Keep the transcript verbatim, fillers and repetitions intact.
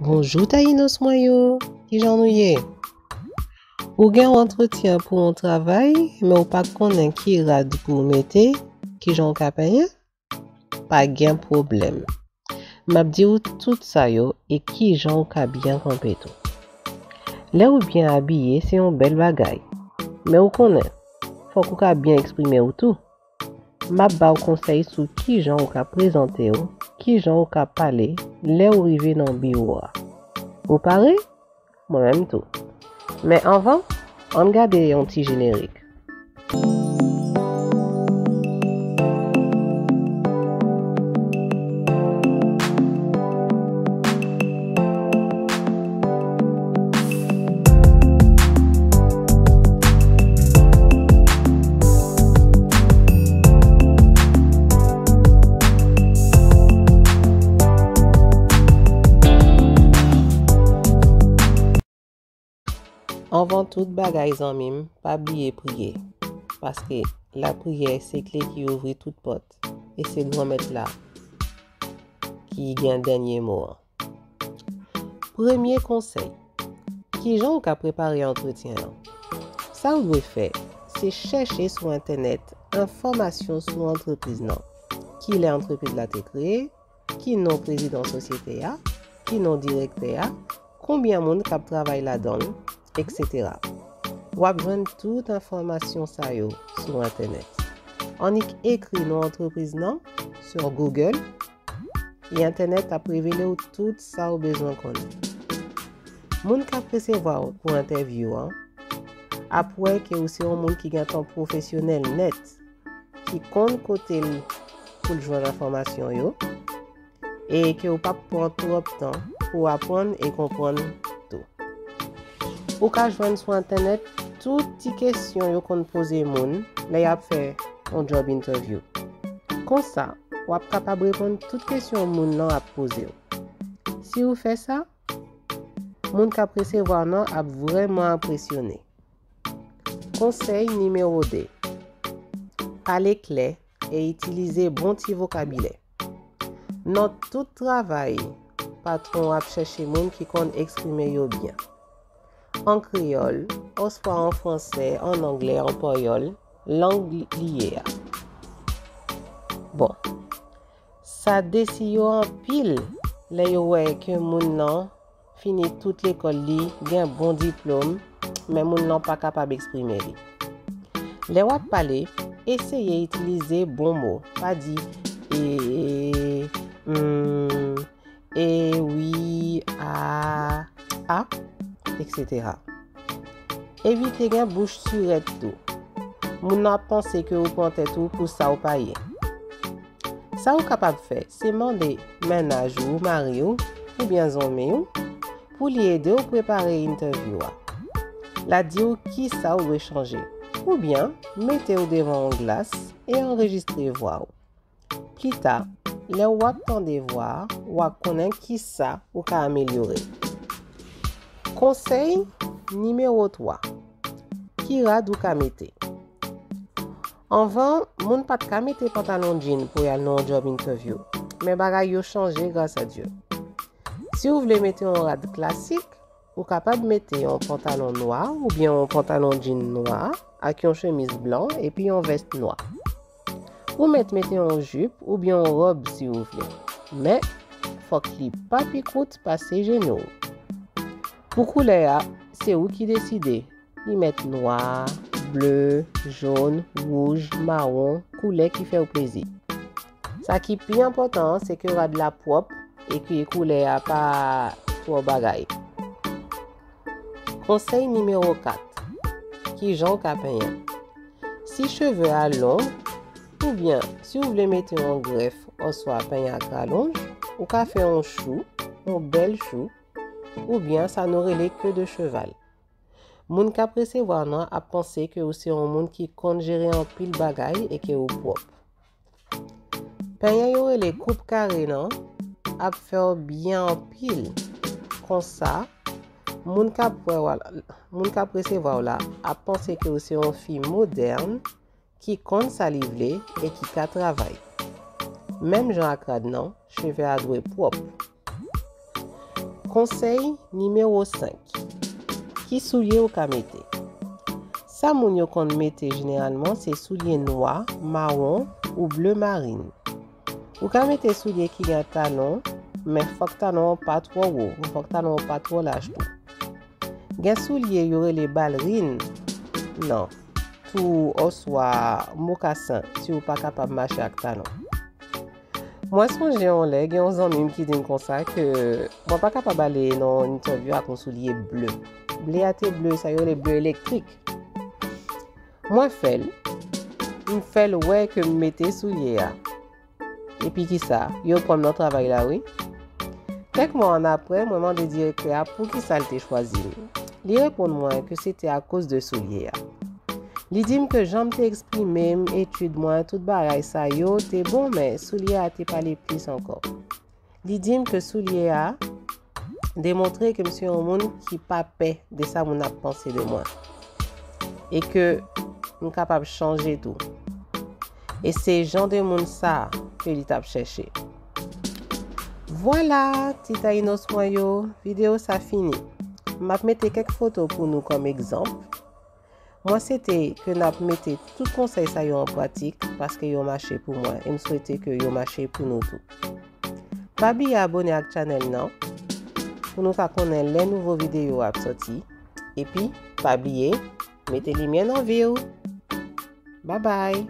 Bonjou Tayinos mwen yo, kijan nou ye? Ou gen yon antretyen pou yon travay, men ou pa konnen ki rad pou w mete, kijan w ka penyen? Pa gen pwoblèm. M ap di w tout sa yo e kijan w ka byen kanpe tou. Lè w byen abiye, se yon bèl bagay. Men ou konnen, fòk ou ka byen eksprime w tou. M ap ba w konsèy sou kijan ou ka prezante w, kijan ou ka pale lè ou rive nan biwo a. Ou pare? Mwen menm tou. Men anvan, ann gade yon ti jenerik. Anvan tout bagay, zanmi m, pa bliye priye. Paske lapriyè se kle ki ouvri tout pòt. E se Granmèt la ki gen dènye mo an. Premye konsèy. Kijan w ka prepare antretyen an? Sa w dwe fè, se chèche sou entènèt enfòmasyon sou antrepriz nan. Kilè antrepriz la te kreye, ki non prezidan sosyete a, ki non direktè a, konbyen moun k ap travay ladan l, etsetera. W ap jwenn tout enfòmasyon sa yo sou entènèt. Annik ekri non antrepriz nan sou Google, e entènèt ap revele w tout sa w bezwen konnen. Moun k ap resevwa w pou entèvyou an ap wè ke w se yon moun ki gentan pwofesyonèl nèt, ki konn kote l pou l jwenn enfòmasyon yo, e ke w p ap pran twòp tan pou w aprann e konprann tou. Ou ka jwenn sou entènèt tout ti kesyon yo konn poze moun lè y ap fè yon job interview. Konsa, w ap kapab reponn tout kesyon moun nan ap poze w. Si w fè sa, moun k ap resevwa w nan ap vrèman enpresyone. Konsèy nimewo de. Pale klè e itilize bon ti vokabilè. Nan tout travay, patwon w ap chèche moun ki konn eksprime yo byen. An kreyòl, oswa an fransè, an anglè, an panyòl, lang li ye a. Bon, sa desi yo anpil lè yo wè ke moun nan fini tout lekòl li, gen bon diplòm, men moun nan pa kapab eksprime li. Lè w ap pale, eseye itilize bon mo. Pa di e, e, mm, e, wi, a, a, etsetera. Evite gen bouch sirèt tou. Moun nan ap panse ke ou pran tèt ou pou sa ou pa ye. Sa ou kapab fè, se mande mennaj ou, mari w, oubyen zanmi w, pou li ede w prepare entèvyou a. L a di w kisa w dwe chanje, oubyen mete w devan yon glas e anrejistre vwa w. Pli ta, lè w ap tande vwa a, w a konnen kisa ou ka amelyore. Konsèy nimewo twa. Ki rad ou ka mete? Anvan, moun pa t ka mete pantalon djin pou y al nan yon job interview, men bagay yo chanje, gras a Dye. Si w vle mete yon rad klasik, ou kapab mete yon pantalon nwa oubyen yon pantalon djin nwa ak yon chemiz blan epi yon vès nwa. Ou mèt mete yon jip oubyen yon wòb si w vle, men fòk li pa pi kout pase jenou w. Pou koulè a, se ou ki deside. Li mèt nwa, ble, jòn, wouj, mawon, koulè ki fè w plezi. Sa ki pi enpòtan an, se ke rad la pwòp e ke koulè a pa twò bagay. Konsèy nimewo kat. Kijan w ka penyen? Si cheve a long, oubyen si w vle mete yon grèf oswa penyen ak ralonj, ou ka fè yon chou, yon bèl chou, oubyen sa nou rele queue de cheval. Moun k ap resevwa w nan ap panse ke w se yon moun ki konn jere anpil bagay e ke w pwòp. Penyen yo rele koup kare nan ap fè w byen anpil. Konsa, moun k ap wè w la, moun k ap resevwa w la ap panse ke w se yon fi modèn ki konn sa li vle e ki ka travay. Menm jan ak rad nan, cheve a dwe pwòp. Konsèy nimewo senk. Ki soulye ou ka mete? Sa moun yo konn mete jeneralman se soulye nwa, mawon ou ble marin. Ou ka mete soulye ki gen tanon, men fòk tanon an pa twò wo, fòk tanon an pa twò laj tou. Gen soulye yo rele balrin nan tou oswa mokasen si w pa kapab mache ak tanon. Mwen sonje yon lè gen yon zanmi m ki di m konsa ke mwen pa kapab ale nan yon entèvyou ak yon soulye ble. Ble a te ble, sa yo rele ble elektrik. Mwen fè l. M fè l wè ke m mete soulye a. Epi kisa? Yo pran m nan travay la wi. Kèk mwa annapre, mwen mande direktè a poukisa l te chwazi m. Li reponn mwen ke se te akoz de soulye a. Li di m ke jan m te eksprime m, etid mwen, tout bagay sa yo te bon, men soulye a te pale plis ankò. Li di m ke soulye a demontre ke m se yon moun ki pa pè de sa moun ap panse de mwen. E ke m kapab chanje tou. E se jan de moun sa ke li t ap chèche. Vwala, ti tayinos mwen yo, videyo sa fini. M ap mete kèk foto pou nou kòm egzanp. Mwen swete ke n ap mete tout konsèy sa yo an pratik paske yo mache pou mwen e m swete ke yo mache pou nou tou. Pa bliye abone ak chanèl nan pou nou ka konnen lè nouvo videyo ap sòti. Epi, pa bliye, mete limyè nan vi w. Babay!